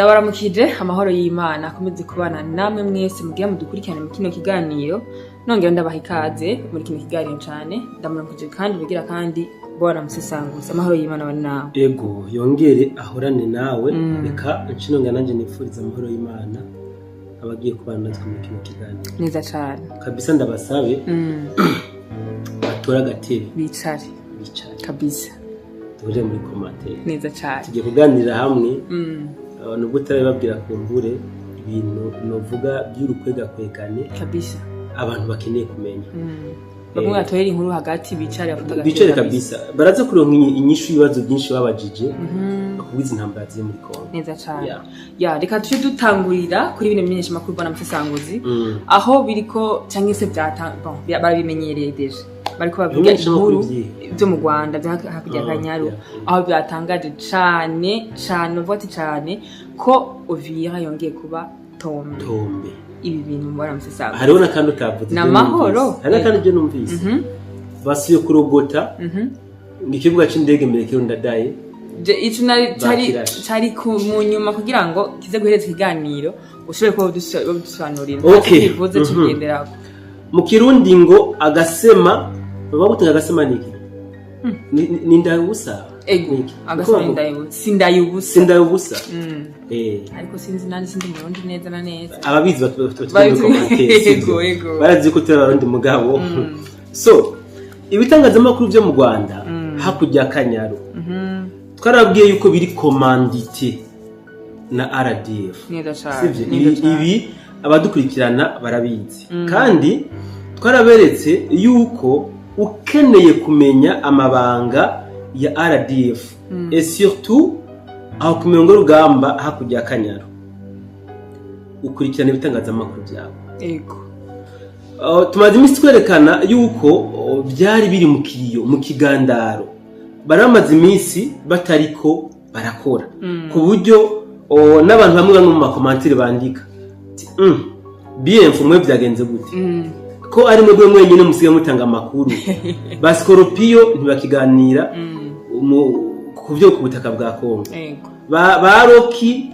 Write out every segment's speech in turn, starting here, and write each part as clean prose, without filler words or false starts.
Ndabaramukije, amahoro y'Imana akomeze kubana namwe mwese mugira mudukurikirane mu kino kiganiro. Nongera ndabaha ikaze muri kino kiganiro cane. Ndamuramukije kandi bugira kandi bora musesanguza, amahoro y'Imana bane nawe. Ego, yongere ahorane nawe. Reka ncinonga nanjye nifuriza amahoro y'Imana abagiye kubana natwe muri kino kiganiro. Neza cane. Kabisa, ndabasabe batore agatebe, bicare, bicare kabisa, duhurire muri commentaire. Neza cane. Tugiye kuganirira hamwe, nubwo utarabibabwira kumbure ibintu novuga by'urukwegakwegane abantu bakeneye kumenya. Bamwe batorera inkuru hagati, bicare, bafate agatebe. Bicare kabisa, baraza kuronka inyishu y'ibibazo byinshi babajije bakubwiza intambara ziri muri Kongo. Neza cane. Yeah. Ya, reka tuje dutangurira kuri bino bimenyesha makuru, bwana musesanguzi, aho biriko canke se vyata, bon, barabimenyereye déjà, bariko bavuga Ibimenyesha makuru inkuru vyihe? vyo mu Rwanda vya hakurya ya Kanyaru, aho byatangaje cane cane, uvuga ati cane, ko Uvira yongeye kuba tombe. Tombe. Ibi bintu, bwana musesanguzi, Hariho n'akandi utavuze. Ni Ibyo amahoro. numvise. Hari n'akandi ibyo numvise, basuye kurogota ikibuga c'indege Melchior Ndadaye. Ico nari cari Bakirashe. cari mu nyuma kugira ngo kize guhereza ikiganiro ushobore kuba udusobanurira. Kivuze tugenderako. Mu Kirundi ngo agasema baba gutenga agasema niki? Ni ndayubusa. Ego. Niki? Agasema Niko bavuga. ndayubusa, sindayubusa. Si ndayubusa. Ariko sinzi nanje, sindi Umurundi neza na neza. Ababizi Babizi. muri commentaire, sivyo? Ego. Barazi ko turi Abarundi, mugabo so ibitangazamakuru byo mu Rwanda hakurya ya Kanyaru, twarabwiye yuko biri commandité na RDF. Neza cane. Sivyo? Neza Ibi, cane. ibi abadukurikirana barabizi, kandi twaraberetse yuko ukeneye kumenya amabanga ya RDF et surtout aho ku mirongo y'urugamba hakurya ya Kanyaru, ukurikirana ibitangazamakuru byabo. Tumaze iminsi twerekana yuko byari biri mu kiyo, mu kigandaro, bari bamaze iminsi batariko barakora, ku buryo n'abantu bamwe bamwe mu ma commentaires bandika ati, "BMF mwe byagenze gute ko ari mwebwe mwenyine musigaye mutanga amakuru? Ba Scorpio ntibakiganira ku byo ku butaka bwa Kongo, ba Roki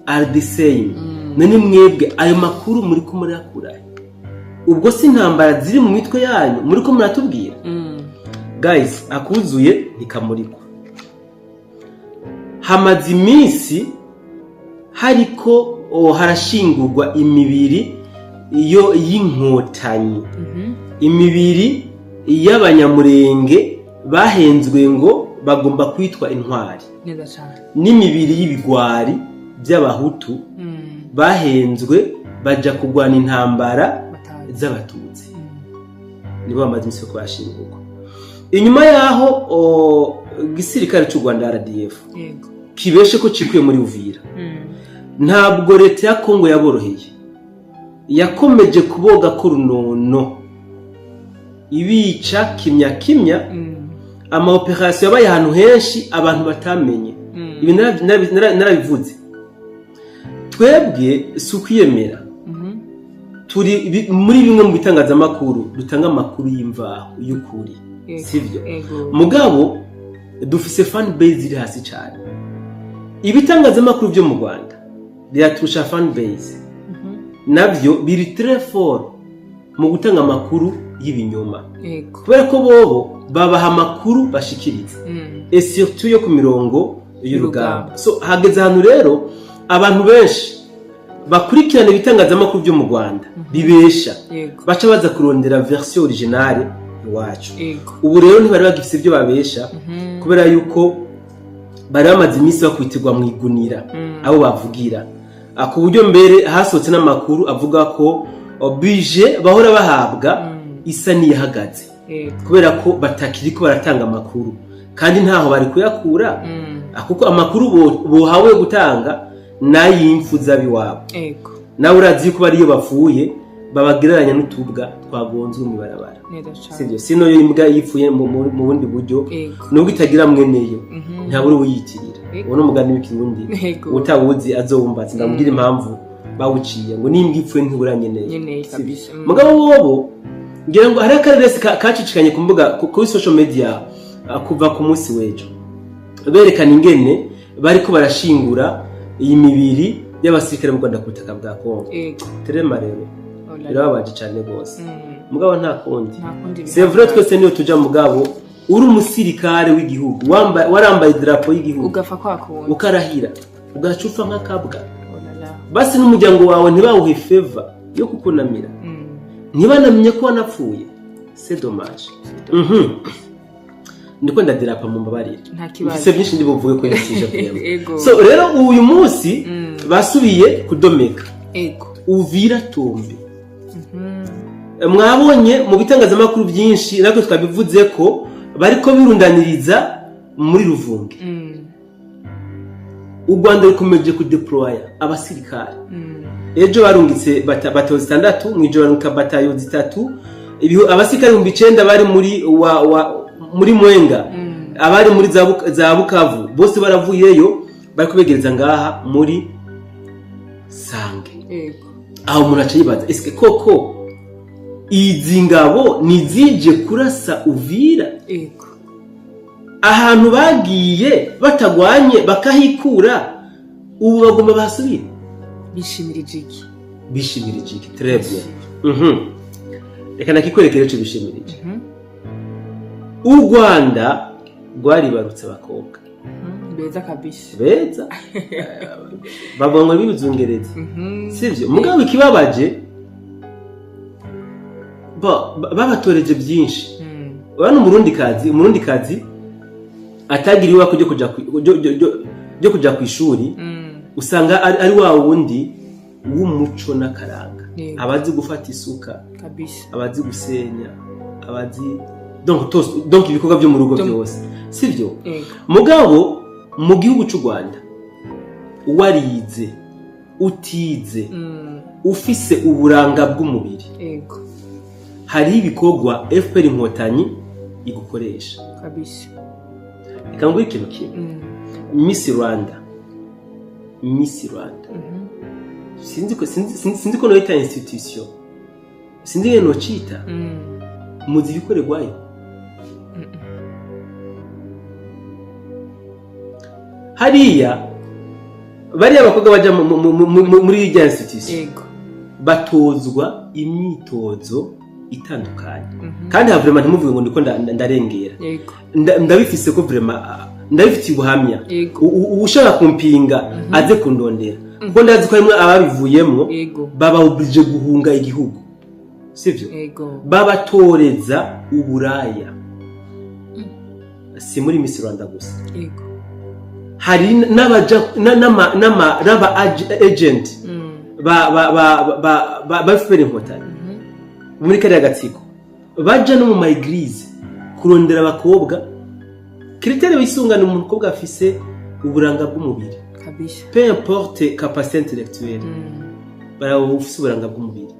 are the same. None mwebwe ayo makuru muri ko murayakura? Ubwo si intambara ziri mu mitwe yanyu muri ko muratubwira?" Guys, akuzuye ntikamurikwa. Hamaze iminsi hariko harashingurwa imibiri yo y'Inkotanyi, imibiri y'Abanyamurenge bahenzwe ngo bagomba kwitwa intwari, Neza cane. n'imibiri y'ibigwari by'Abahutu bahenzwe baja kurwana intambara Batazi. z'Abatutsi. Nibo bamaze iminsi yo kubashingurwa. Inyuma yaho igisirikare cy'u Rwanda RDF kibeshe ko cikuye muri Uvira, ntabwo leta ya Kongo yaboroheye, yakomeje kuboga ko runono, ibica kimya kimya. Ama opérations yabaye ahantu henshi abantu batamenye. Ibi narabivuze. Twebwe si ukwiyemera, turi muri bimwe mu bitangazamakuru dutanga amakuru y'imvaho y'ukuri, sivyo? Ego. Mugabo dufise fan base iri hasi cyane. Ibitangazamakuru byo mu Rwanda biraturusha fan base, navyo biri très fort mu gutanga amakuru y'ibinyoma, kubera ko bobo babaha amakuru bashikiriza, et surtout yo ku mirongo y'urugamba. So hageze ahantu rero abantu benshi bakurikirana ibitangazamakuru byo mu Rwanda bibesha, baca baza kurondera version originale iwacu. Ubu rero ntibari bagifise ibyo babesha, kubera yuko bari bamaze iminsi bakwitirwa mu igunira abo bavugira. Ku buryo mbere hasohotse n'amakuru avuga ko budget bahora bahabwa isa n'iyahagaze, kubera ko batakiriko baratanga amakuru, kandi ntaho bari kuyakura. Kuko amakuru bohawe gutanga n'ay'impfu z'abiwabo. Nawe urazi yuko bariyo bapfuye babagereranya n'utubwa twagonzwe mw'ibarabara. Neza cane. Sibyo? Sino yo imbwa yipfuye mu bundi buryo, nubwo itagira mweneyo, ntabura uwiyitirira. Uwo ni umugani w'Ikirundi. Utawuzi azowumbatse ndamubwira impamvu bawuciye, ngo n'imbwa ipfuye ntibura nyeneyo. Nyeneyo. Sibyo? Kabisa. Mugabo bobo ngira ngo hariho akareresi kacicikanye ku mbuga, kuri social media, kuva ku munsi w'ejo, berekana ingene bariko barashingura. iyi mibiri y'abasirikare mu Rwanda ku butaka bwa Kongo. Très malheureux. Oh la la. Birababaje cyane rwose. Mugabo nta kundi. Nta kundi. C'est vrai, twese niyo tuja, mugabo uri umusirikare w'igihugu, warambaye idarapo y'igihugu, Ugapfa kwa kundi. Ukarahira, ugaca upfa nk'akabwa. Oh la la. Basi n'umuryango wawe ntibawuhe faveur yo kukunamira, ntibanamenye ko wanapfuye. C'est dommage. Ndiko ndadirapa, mu mbabarire. Nta kibazo. Mfise byinshi ndi buvuge kuri iki sujet vraiment. So rero uyu munsi basubiye kudomeka Uvira tombe. Mwabonye mu bitangazamakuru byinshi, natwe twabivuze ko bariko birundaniriza muri Ruvunge. U Rwanda rukomeje kudeploya abasirikare. Ejo barungitse batayo 6, mw'ijoro barungika batayo 3. Abasirikare 9000 bari muri wa muri Mwenga, abari muri za Bukavu bose baravuyeyo, bari kubegereza ngaha muri Sange. Aho umuntu aca yibaza: eske koko izi ngabo nizije kurasa Uvira? Ahantu bagiye batagwanye bakahikura, ubu bagomba basubire? Bishimirije iki? Bishimirije iki? Très bien. Reka nakikwerekere ico bishimirije. U Rwanda rwaribarutse abakobwa. Beza kabisa. Beza. Bavuga ngo b'ibizungerezi, sivyo? Mugabo ikibabaje, babatoreje byinshi. Urabona umurundikazi atagira iwako ryo kuja ku ishuri, usanga ari wa wundi w'umuco n'akaranga, abazi gufata isuka, abazi gusenya, abazi donc ibikorwa byo mu rugo byose, sivyo? Yego. Mugabo mu gihugu cy'u Rwanda, warize, utize, ufise uburanga bw'umubiri, hariho ibikorwa FPR Inkotanyi igukoresha. Reka nguhe ikintu kimwe. Miss Rwanda, Miss Rwanda, sinzi ko noyita institution, sinzi ngene nocita. Muzi ibikorerwayo? Hariya bariya bakobwa baja muri irya institution, batozwa imyitozo itandukanye. Kandi ha vraiment, ntimuvuge ngo ndiko ndarengera. Ndabifise ko vraiment, ndabifitiye ubuhamya. Ushaka kumpinga aze kundondera, kuko ndazi ko harimwo ababivuyemo, baba obligé guhunga igihugu, sivyo? Yego. Babatoreza uburaya, si muri Miss Rwanda gusa. Hari n'abaja n'aba agent ba FPR Inkotanyi, muri kariya gatsiko, baja no mu ma église kurondera abakobwa. Critère bisungana, umukobwa afise uburanga bw'umubiri, peu importe capacité intellectuelle, baraba ufise uburanga bw'umubiri,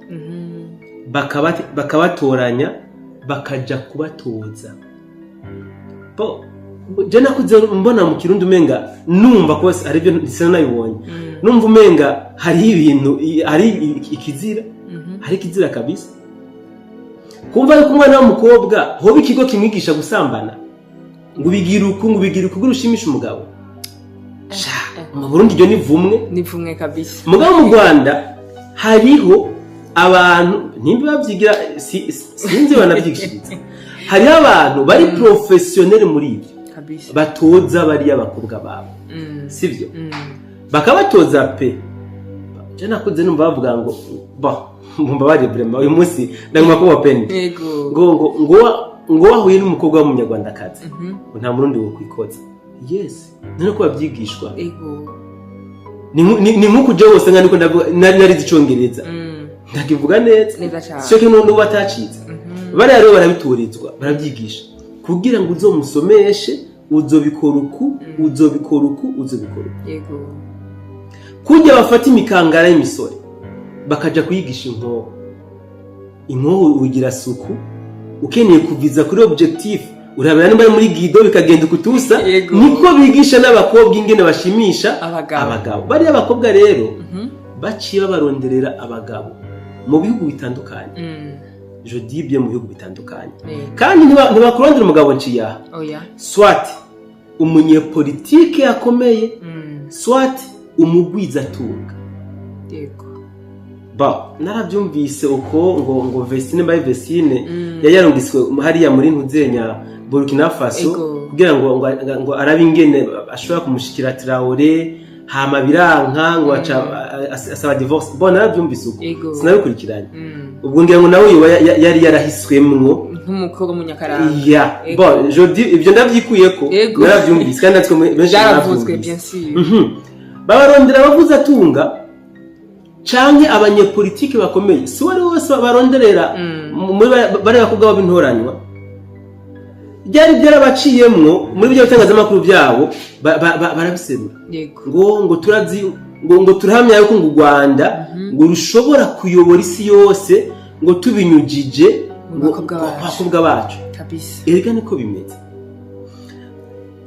bakabatoranya, bakaja kubatoza. Bo je nakuze mbona mu Kirundi umenga numva ko hari ibyo sinabibonye, numva umenga hariho ibintu hari ikizira, hari ikizira kabisa kumva yuko umwana w'umukobwa hoba ikigo kimwigisha gusambana, ngo ubigira uku, ngo ubigira uku kugira ushimishe umugabo. Sha, mu Burundi iryo ni vumwe. Ni vumwe kabisa. Mugabo mu Rwanda hariho abantu, nimba babyigira, sinzi banabyigishiriza, hariho abantu bari professionnel muri ibyo, batoza bariya bakobwa babo, sivyo? Bakabatoza pe. Je nakuze numva bavuga ngo ba mumbabarire vraiment, uyu munsi ndaguma kuba open, ngo wahuye n'umukobwa w'umunyarwandakazi, ngo nta Murundi wo kwikoza. Yes, none ko babyigishwa? Ni nk'uko uje wose nka niko ndavuga, nari narize Icongereza, ndakivuga neza. Neza cyane. Sicyo kimwe n'ubu atacitse. Bariya rero barabiturizwa, barabyigisha kugira ngo uzomusomeshe, uzobikora uku, uzobikora uku, uzobikora uku. Kujya bafata imikangara y'imisore bakaja kuyigisha inkoho. Inkoho ugira suku, ukeneye kuviza kuri objectif, urabona nimba ari muri guidon, bikagenda ukutusa. Niko bigisha n'abakobwa ingene bashimisha abagabo. Abagabo bariya abakobwa rero baciye babaronderera abagabo mu bihugu bitandukanye. Je dis bien mu bihugu bitandukanye. Kandi ntibakurondera umugabo nciyaha, Oya. soit umunyepolitike akomeye, soit Umugwizatunga. Ba narabyumvise uko ngo Vestine, mbaye Vestine, yari yarungiswe hariya muri ntuzenya Burkina Faso kugira ngo arabe ingene ashobora kumushikira Traoré, hama biranka, ngo aca asaba divorce. Bon, narabyumvise uko, sinabikurikiranye. Ubwo ngira ngo nawe yoba yari yarahiswemwo nk'umukobwa w'umunyakaranga. Ya. Bon, je dis ibyo ndabyikuyeko. Narabyumvise kandi natwe benshi Byaravuzwe. narabyumvise. Bien sûr. Babarondera abavuzatunga canke abanyepolitike bakomeye. Si uwo wese baronderera. Muri bariya bakobwa b'intoranywa byari byarabaciyemwo muri byo bitangazamakuru byabo, barabiserura ngo turazi, ngo turahamya yuko ngo u Rwanda ngo rushobora kuyobora isi yose ngo tubinyujije mu ngo bakobwa bacu. Bakobwa bacu. Erega niko bimeze.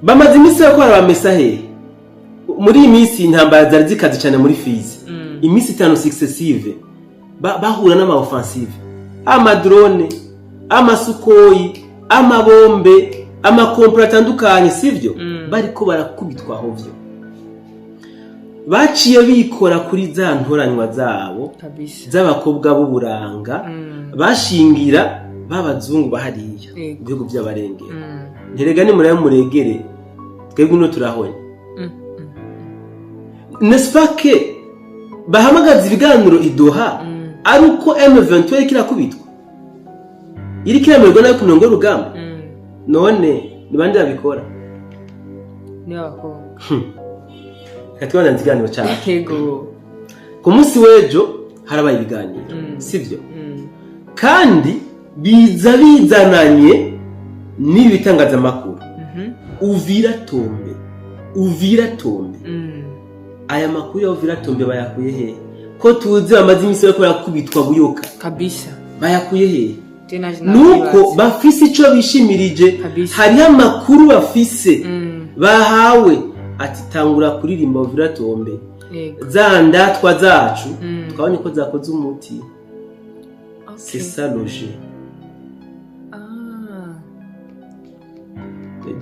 Bamaze iminsi bariko barabamesa hehe? Muri iyi minsi intambara zari zikaze cyane muri Fizi. Iminsi 5 successive bahura n'ama offensive, ama drone, ama Sukhoi, amabombe, amakompura atandukanye, sivyo? Bariko barakubitwa hovyo, baciye bikora kuri za ntoranywa zabo z'abakobwa b'uburanga bashingira b'abazungu bahariya ibihugu by'abarengera. Nterega ni murabe muregere, twebwe ino turahonye. N'est-ce pas que bahamagaza ibiganiro i Doha ari uko M23 iriko irakubitwa, iriko iramererwa nabi ku mirongo y'urugamba? None ni bande babikora? Nibo abakobwa. Reka tubandanye ikiganiro cyacu. Ku munsi w'ejo harabaye ibiganiro, sivyo? Kandi biza bizananye n'ibi bitangazamakuru. Uvira tombe, Uvira tombe. Aya makuru ya Uvira tombe bayakuye hehe, ko tuzi bamaze iminsi bariko barakubitwa buyoka? Bayakuye hehe? Je naje Nuko navyibaza. bafise ico bishimirije. Hariho amakuru bafise bahawe ati: "Tangura kuririmba Uvira tombe." Za ndatwa zacu twabonye ko zakoze umuti. C'est ça le jeu.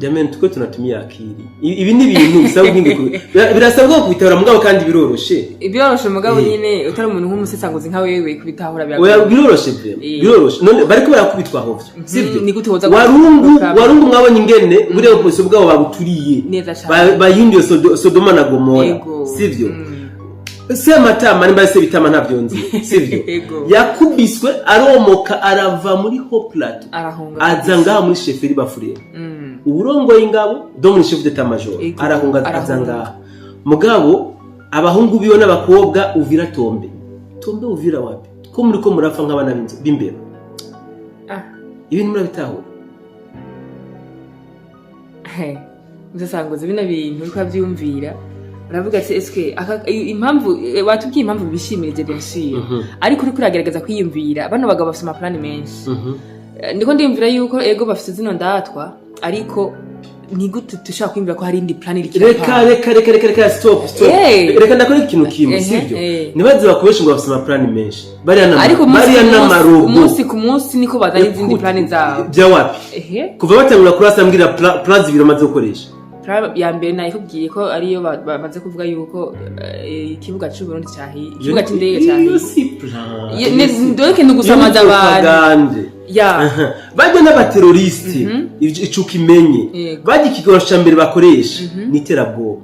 Jamani, tuko tunatumia akili. Ibi ni ibintu bisaba ubwenge, birasabwa kubitahura, mugabo kandi biroroshe. Biroroshe, mugabo nyine utari umuntu nk'umusesanguzi nka wewe, kubitahura Oya, biragoye. Biroroshe vraiment. Biroroshe. None bariko barakubitwa hovyo, sivyo? Ni gute woza Warungu, Warungu, mwabonye ingene buriya opposition bwabo babuturiye? Neza cane. Bahinduye Sodoma na Gomora, sivyo? Sematama, nimba se bitama, ntavyo nzi, sivyo? Yego. Yakubiswe aromoka, arava muri haut plateau, Arahunga. aza ngaha muri chefferie Bafurera. Uburongoye ingabo do muri chef d'état major arahunga, aza ngaha. Mugabo abahungu biwe n'abakobwa: "Uvira tombe, tombe." Uvira wapi, ko muri ko murapfa nk'abana b'imbeba? Ibintu murabitahura? He, musesanguzi, bino bintu uriko uravyiyumvira, uravuga ati: "Eske impamvu watubwiye impamvu bishimirije, bien sûr, ariko uriko uragerageza kwiyumvira, bano bagabo bafise amaplani menshi." Ndiko ndiyumvira yuko ego bafise zino ndatwa, ariko ni gute dushobora kwiyumvira ko hari indi plan iriko Reka, irapangwa? reka, reka, reka, reka, stop, stop. Reka ndakora ikintu kimwe, sivyo? Ntibaze bakubeshe ngo bafise amaplani menshi. Bariya Ariko umunsi bariya ku munsi, n'amarobo. umunsi ku munsi niko bazana izindi plani zabo. Bya wapi? Kuva batangura kurasa, mbwira plan zibiri bamaze gukoresha. Plan ya mbere nayikubwiye ko ariyo bamaze kuvuga yuko ikibuga c'Uburundi cahiye, ikibuga c'indege Iyo cahiye. si plan. Donc ni ugusamaza Iyo ni abantu. propagande. Bajya n'abateroriste, ico ukimenye. Bajya ikigo ca mbere bakoresha ni iterabwoba.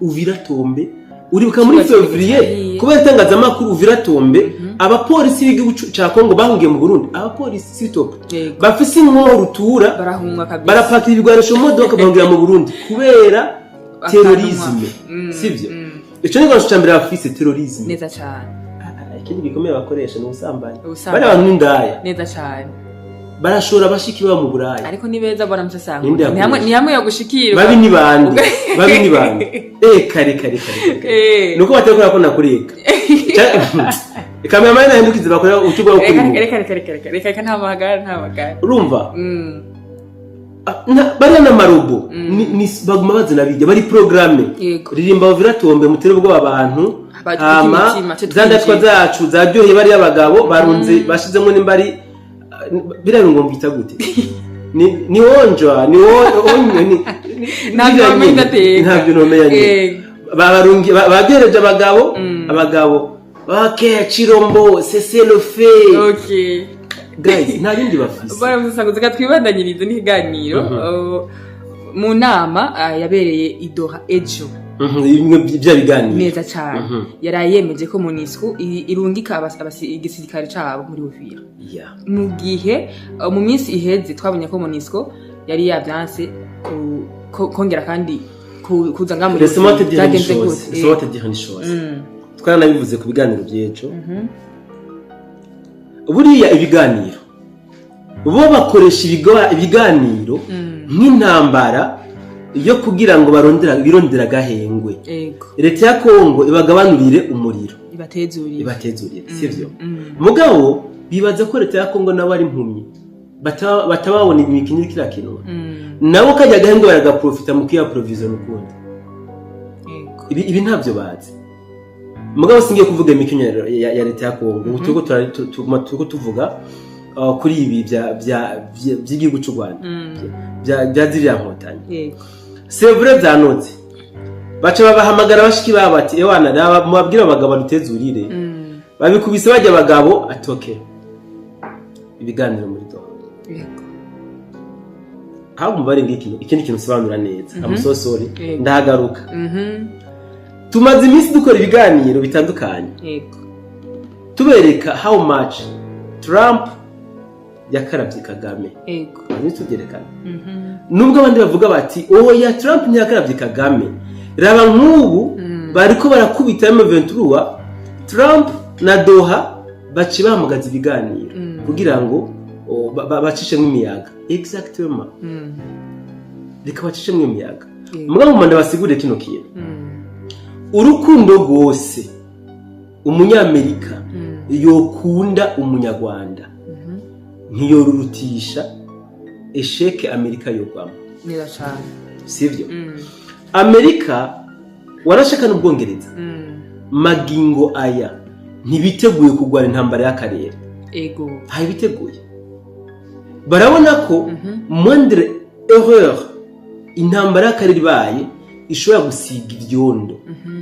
Uvira tombe, uribuka muri Ikibuga c'indege février, cahiye. kubera itangazamakuru Uvira tombe, abapolisi b'igihugu ca Kongo bahungiye mu Burundi. Abapolisi sitop bafise inkoho rutura Barahunga kabisa. barapakira ibigwanisho mu modoka, bahungira mu Burundi kubera terrorisme, sivyo? Ico ni igikoresho ca mbere bafise, terrorisme. Neza cane. Ah, ikindi gikomeye bakoresha ni ubusambanyi. Ubusambanyi. Bariya bantu n'indaya. Neza cane. Barashora bashiki babo mu Buraya. Ariko ni beza, bora musasanga. Ninde Ni hamwe yakoresha? ni hamwe yogushikirwa. Babi ni bande? Babi ni bande? Kare kare kare kare. Nuko batakora ko nakureka kameramani nahindukize, bakora utuba Reka, kuri. reka, reka, reka, reka, reka, reka, nta magara, nta magara. Urumva? Ah, bariya n'amarobo baguma bazana bijya bari programme. Ririmba Uvira tombe, mutere ubwoba abantu. Batwike Hama imitima, twe za ndatwa twinjiye. zacu zaryoheye bariya bagabo barunze, bashizemo nimba ari biriya ngo mbyita gute, ni onjwa, ni onyo, ni Ntabyo biriya wamenya nyene. ndateka. Ntabyo nomenya nyine. Bagereje abagabo, abagabo, ok, Chirombo, cessez le feu. Guys, nta bindi bafise. Bwana Musesanguzi, reka twibandanyirize n'ikiganiro. Mu nama yabereye i Doha ejo. Bimwe bya biganiro. Neza cyane. Yaraye yemeje ko MONUSCO irungika igisirikare cabo muri Uvira, mu gihe mu minsi iheze twabonye ko MONUSCO yari yavyanse kongera kandi kuza ngaha muri Laisse-moi te Uvira. dire une Byagenze chose. gute? Laisse-moi te dire une chose. Twaranabivuze ku biganiro by'ejo. Buriya ibiganiro, bo bakoresha ibiganiro nk'intambara yo kugira ngo barondera, birondera agahengwe. Leta ya Kongo ibagabanurire umuriro. Ibatezurire. Ibatezurire, sivyo? Mm. Mugabo bibaza ko leta ya Kongo nabo ari impumyi, batababona imikino iriko irakinwa. Nabo kajya agahengwe baragaprofita mu kuyaprovisiona ukundi. Ibi ntabyo bazi. Mugabo singiye kuvuga imikino ya leta ya Kongo. Ubu turiko tuguma turiko tuvuga kuri ibi by'igihugu cy'u Rwanda, bya ziriya nkotanyi. C'est vrai, byanotse, baca babahamagara bashiki babo ati: "Ewana, raba mubabwire abagabo badutezurire." Babikubise bajya abagabo ati: "Okay, ibiganiro muri Doha." Ahubwo mubare ngiki, ikindi kintu usobanura neza. I'm so sorry. Ndahagaruka. Tumaze iminsi dukora ibiganiro bitandukanye, tubereka how much Trump yakarabye Kagame. Iminsi tubyerekana, nubwo abandi bavuga bati: "Oya, Trump ntiyakarabye Kagame, raba nk'ubu bariko barakubita M23." Trump na Doha baci bahamagaza ibiganiro kugira ngo bacishemwo imiyaga. Exactement. Reka bacishemwo imiyaga. Mugabo mu basigure kino kintu: urukundo rwose umunyamerika yokunda umunyarwanda ntiyorurutisha échec Amerika yogwamo. Neza cane. Sivyo? Amerika warashaka n'Ubwongereza, magingo aya ntibiteguye kurwana intambara y'akarere. Ntabiteguye. Barabona ko moindre erreur, intambara y'akarere ibaye, ishobora gusiga ibyondo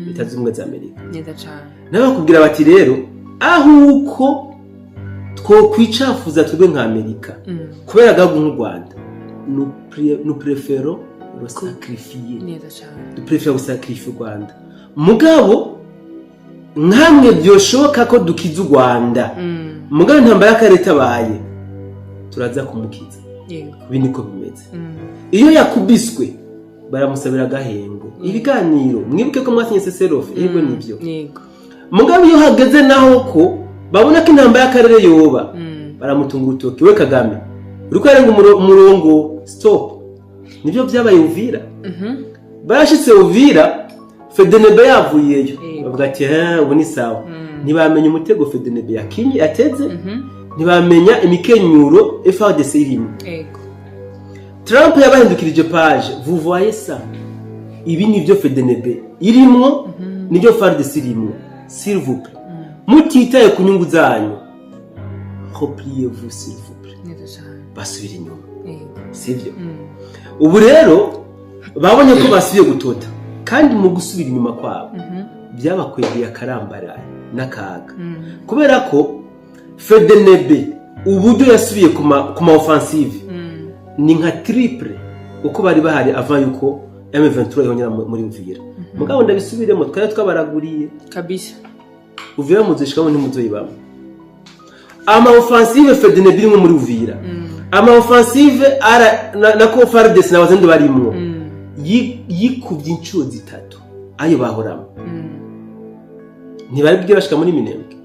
Leta Zunze Ubumwe za Amerika. Neza cane. Nabo bakubwira bati: "Rero ahuko twokwicafuza twebwe nka Amerika kubera agahugu nk'u Rwanda, nous préférons le sacrifier." Neza cane. Duprefera gusacrifier u Rwanda, mugabo nkamwe byoshoboka ko dukiza u Rwanda, mugabo intambara y'akarere itabaye, turaza kumukiza. Ibi niko bimeze. Iyo yakubiswe baramusabira agahembo, ibiganiro, mwibuke ko mwasinye cessez-le-feu. Yego, nibyo. Mugabo iyo hageze naho ko babona ko intambara y'akarere yoba, baramutunga urutoki: "We Kagame, uriko arenga umurongo, stop." Nibyo byabaye Uvira. Barashitse Uvira, FDNB yavuyeyo. Bavuga ati: "Eh, ubu ni sawa." Ntibamenya umutego FDNB yakinye, yateze. Ntibamenya imikenyuro FARDC irimo. Trump yabahindukirije page: "Vous voyez ça, ibi nibyo FDNB irimwo, nibyo FARDC irimwo. S'il vous plaît, mutitaye ku nyungu zanyu, repliez-vous, s'il vous plaît." Neza cane. Basubira inyuma. Sivyo? Mm. Ubu rero babonye ko basubiye gutota, kandi mu gusubira inyuma kwabo byabakwegeye akarambaraye n'akaga, kubera ko FDNB uburyo yasubiye ku ma offensive ni nka triple uko bari bahari avant yuko M23 ihonyera muri Uvira. Mugabo ndabisubiremo, twari twabaraguriye. Kabisa. Uvira muzishikamo, ntimuzoyibamo. Ama offensive FDNB irimwo muri Uvira, ama offensive ara na ko FARDC na Wazalendo barimwo, yikubye inshuro 3 ayo bahoramo. Ntibari bwe bashika muri Minembwe.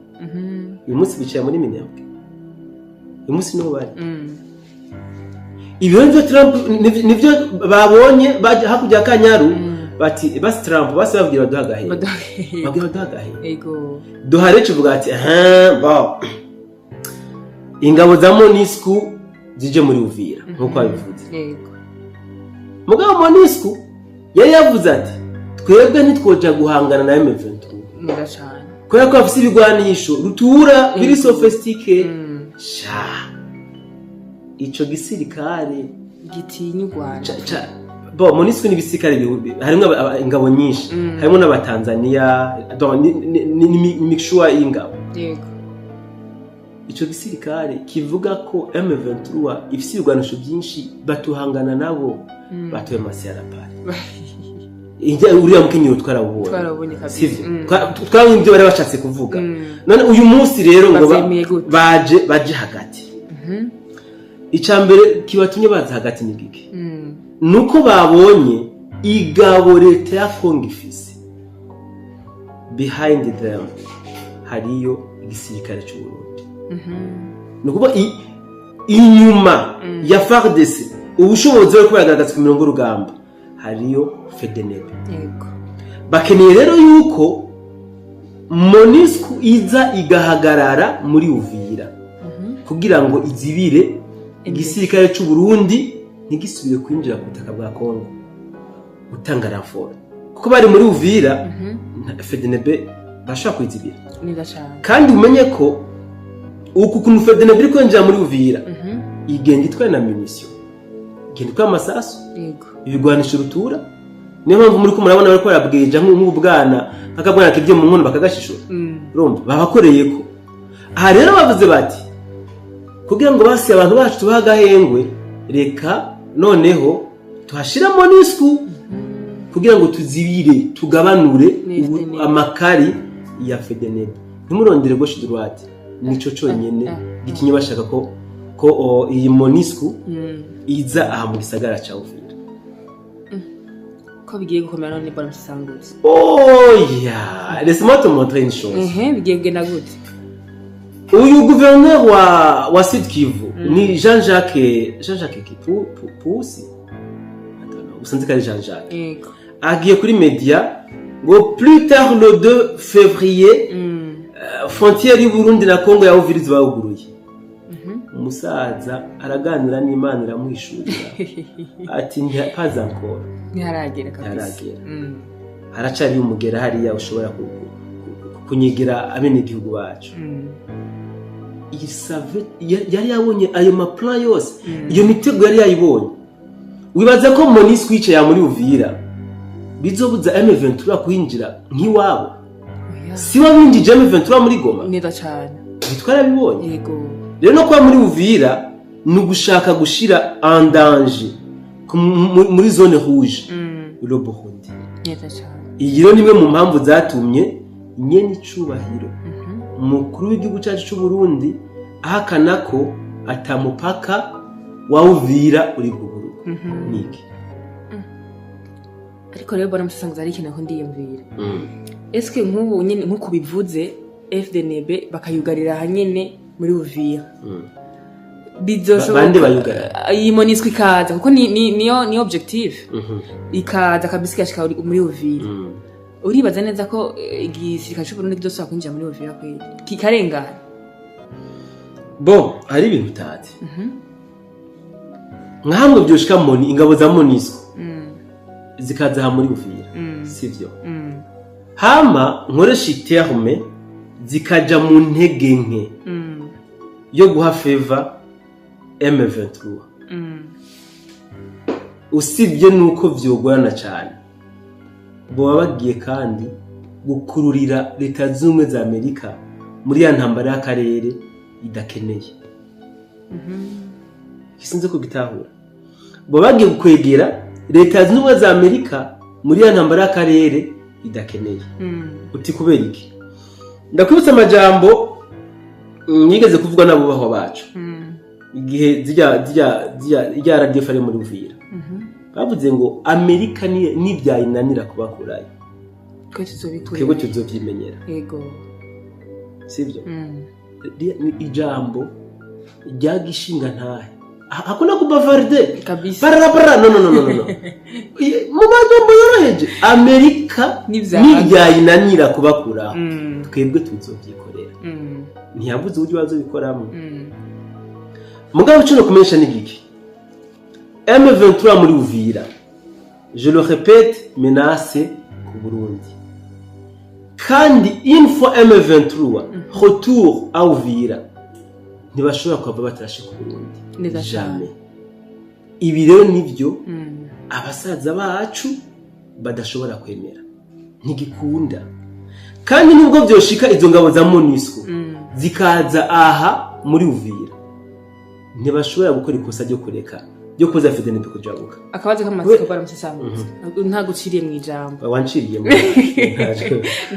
Uyu munsi bicaye muri Minembwe, uyu munsi niho bari. Ibyo nivyo Trump nivyo babonye bajya hakurya ya Kanyaru, bati basi Trump, basi babwira baduha agahe, babwira baduha agahe. Duhare kivuga ati: "Aha bon, ingabo za MONUSCO zije muri Uvira nkuko babivuze." Mugabo MONUSCO yari yavuze ati: "Twebwe ntitwoja guhangana na M23 Neza cane. kubera ko bafise ibigwanisho rutura biri sophistiqué." Sha, ico gisirikare Gitinya u Rwanda. Bo MONUSCO n'ibisirikare harimwo ingabo nyinshi, harimo n'Abatanzania, donc ni mixture y'ingabo. Ico gisirikare kivuga ko M23 ifise ibigwanisho byinshi, batuhangana nabo, batoye amasiyarapari. Ijya uriya mukenyero twarabubonye. Twarabonye kabisa. Sivyo? Twarabonye ibyo bari bashatse kuvuga. None uyu munsi rero ngo Bavyemeye gute? Baje hagati. Icya mbere kibatumye baza hagati ni gike? Nuko babonye igabo leta ya Kongo ifise, behind them hariyo igisirikare cy'u Burundi. Ni ukuvuga inyuma ya FARDC, ubushobozi bari kubagaragaza ku mirongo y'urugamba, hariyo FDNB. Bakeneye rero yuko MONUSCO iza igahagarara muri Uvira kugira ngo izibire igisirikare cy'u Burundi ntigisubire kwinjira ku butaka bwa Kongo gutanga renfort, kuko bari muri Uvira, FDNB bashobora kwizibira. Neza cyane. Kandi umenye ko uku kuntu FDNB iri kwinjira muri Uvira, igenda itwaye na munition, igenda itwaye amasasu, ibigwanisho rutura. Niyo mpamvu muri ko murabona bariko barabwija nk'ubwana, nk'akabwana kivye mu nkono bakagashishura. Urumva babakoreye ko aha rero bavuze bati kugira ngo basi abantu bacu tubahe agahengwe, reka noneho tuhashira MONUSCO kugira ngo tuzibire, tugabanure Ni FDNB. amakari ya FDNB. Ntimurondere gauche droite, nico conyene gitumye bashaka ko iyi MONUSCO iza aha mu gisagara ca Uvira. Ko bigiye gukomera none, bwana Musanguzi? Oya, laisse-moi te montrer une chose. Ehe, bigiye kugenda gute? Uyu gouverneur wa Sud Kivu ni Jean-Jacques ki Pusi. I don't know, usanze ko ari Jean-Jacques. Agiye kuri media ngo plus tard le 2 février, frontière y'u Burundi na Congo ya Uvira bawuguruye. Umusaza araganira n'Imana, iramuhishurira ati pas encore. Ntiharagera kabisa. Ntiharagera. Haracari umugera hariya ushobora kunyegera abenegihugu bacu. Il savait, yari yabonye ayo ma plan yose, iyo mitego yari yayibonye. Wibaza ko MONUSCO yicaye muri Uvira bizobuza M23 kwinjira nk'iwabo? Oya. Si we binjije M23 muri Goma? Neza cyane. Ntitwarabibonye? Yego. Rero no kuba muri Uvira ni ugushaka gushira en danger muri zone rouge le Burundi. Neza cyane. Iyi rero ni imwe mu mpamvu zatumye nyene icubahiro umukuru w'igihugu cyacu cy'u Burundi ahakana ko atamupaka wa Uvira uri bwuguruka. Niki? Ariko rero bwana Musanguzi, hari ikintu ndiyumvira. Eske nk'ubu nyene nk'uko bivuze, FDNB bakayugarira aha nyene muri Uvira, bizoshoboka? Bande bayugara? Iyi MONUSCO ikaza, kuko ni niyo objectif, ikaza kabisa igashika muri Uvira. Uribaza neza ko igisirikare c'u Burundi kizosubira kwinjira muri Uvira kweri kikarengana? Bon, hari ibintu utazi. Nka hamwe byoshika moni ingabo za MONUSCO zikaza aha muri Uvira, sivyo? Hama nkoresha i terme, zikaja mu ntege nke yo guha faveur M23, usibye nuko vyogorana cyane, boba bagiye kandi gukururira Leta Zunze Ubumwe za Amerika muri ya ntambara y'akarere idakeneye. Sinzi ko gitahura. Boba bagiye gukwegera Leta Zunze Ubumwe za Amerika muri ya ntambara y'akarere idakeneye. Uti kubera iki? Ndakwibutsa amajambo yigeze kuvugwa n'abubahwa bacu igihe zirya RDF ari muri Uvira. Bavuze ngo Amerika nibyayinanira kubakurayo, twe tuzobikura. Twebwe tuzovyimenyera. Sivyo? Ni ijambo ryagishinga ntahe. Hakuna kubavarde. Kabisa. Barabara, no, no, no, no, no. Mu majambo yoroheje, Amerika Nivyanga. nibyayinanira kubakuraho, twebwe tuzovyikorera. Ntiyavuze uburyo bazobikoramo. Mugabo ico nokumenyesha ni giki? M23 muri Uvira, je le répète, menace ku Burundi. Kandi une fois M23 retour à Uvira, ntibashobora kuhava batarashe ku Burundi. Neza cane. Jamais. Ibi rero nivyo. Abasaza bacu badashobora kwemera, ntigikunda. Kandi nubwo vyoshika izo ngabo za MONUSCO zikaza aha muri Uvira, ntibashobora gukora ikosa ryo kureka, ryo kuza FDNB kujabuka. Akabazo k'amatsiko, baramusasanguza, nta guciriye mu ijambo. Wanciriye mu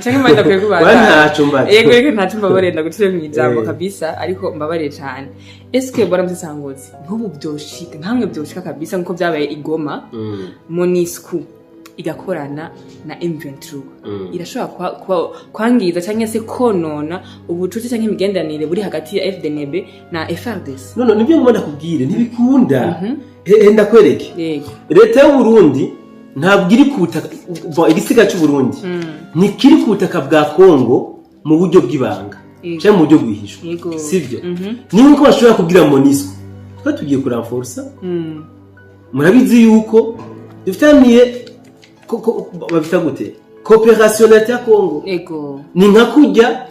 Canke mba ndakwiye kubanza? Wa, ntaco mbaza. Yego, reka ntaco mbabarire, ndaguciriye mu ijambo. Kabisa, ariko mbabarire cane. Eske baramusasanguzi, nk'ubu vyoshika, nkamwe vyoshika kabisa nkuko vyabaye i Goma, MONUSCO igakorana na M23, irashobora kwangiza cyangwa se konona ubucuti cyangwa imigenderanire buri hagati ya FDNB na FARDC? None nibyo ngomba ndakubwire, ntibikunda. Ndakwereke. Yego. Leta y'u Burundi ntabwo iri ku butaka, bon, igisirikare cy'u Burundi ntikiri ku butaka bwa Kongo mu buryo bw'ibanga cyangwa mu buryo bwihishwa. Sivyo? Ni nkuko bashobora kubwira MONUSCO: twe tugiye kuranforsa, murabizi yuko dufitaniye babita gute, coopération na leta ya Kongo. Ni nka kurya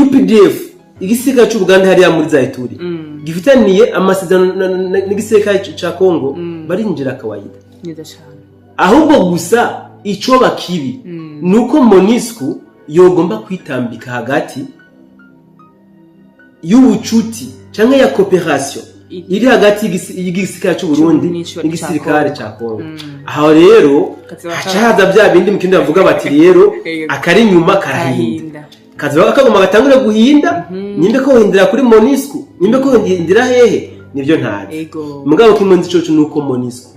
UPDF, igisirikare cy'u Buganda hariya muri za Ituri, gifitaniye amasezerano n'igisirikare ca Kongo, barinjira kawaida. Neza cyane. Ahubwo gusa icoba kibi nuko MONUSCO yogomba kwitambika hagati y'ubucuti canke ya coopération iri hagati y'igisirikare c'u Burundi n'igisirikare ca Kongo. Aho rero Kazoba haca haza bya bindi mu kindi bavuga bati rero akari inyuma karahinda. Karahinda. Kazoba kagomba gatangure guhinda. Nimbe ko hindira kuri MONUSCO, nimbe ko hindira hehe, nivyo ntazi. Mugabo kimwe nzi coco nuko MONUSCO,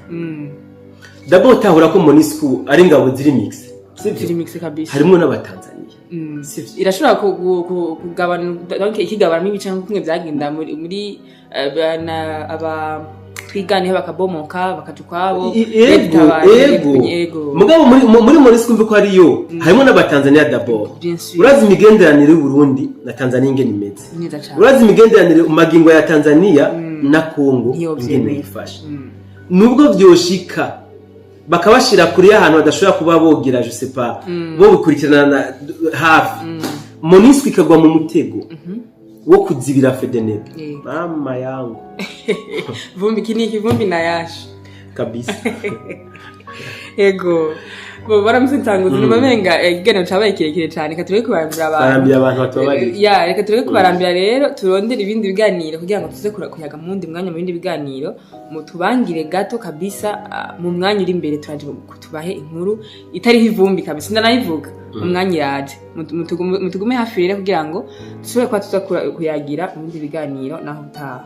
d'abord tahura ko MONUSCO ari ingabo ziri mixtes, sivyo? Ziri mixtes kabisa. Harimwo n'Abatanzaniya, sivyo? Irashobora kugabana, donc ikigabanamo ibice nka kumwe byagenda muri aba twiganeho bakabomoka bakaja ukwabo. Ego. Ego. Ego. Mugabo muri MONUSCO mve ko hariyo, harimo n'Abatanzaniya d'abord. Bien sûr. Urazi imigenderanire y'u Burundi na Tanzania ingene imeze? Neza cyane. Urazi imigenderanire mu magingo ya Tanzania na Kongo Ntiyovyemera. ingene yifashe? Nubwo vyoshika bakabashira kure y'ahantu badashobora kuba bogira, je sais pas, bo bikurikirana hafi, MONUSCO ikagwa mu mutego wo kuzibira FDNB, mama yangu. Vumbi, iki ni ikivumbi na yashe. Kabisa. Ego, bo baramutse nsanguzi, numva menga ikiganiro cabaye kirekire cane. Reka tureke kubarambira abantu. Barambiye abantu, batubabarire. Ya, reka tureke kubarambira rero, turondere ibindi biganiro kugira ngo tuze kuyaga mu wundi mwanya, mu bindi biganiro. Mutubangire gato kabisa, mu mwanya uri imbere turaje tubahe inkuru itariho ivumbi kabisa, ndanayivuga mu mwanya iraje. Mutugume hafi rero kugira ngo dushobore kuba tuza kuyagira mu bindi biganiro naho utaha.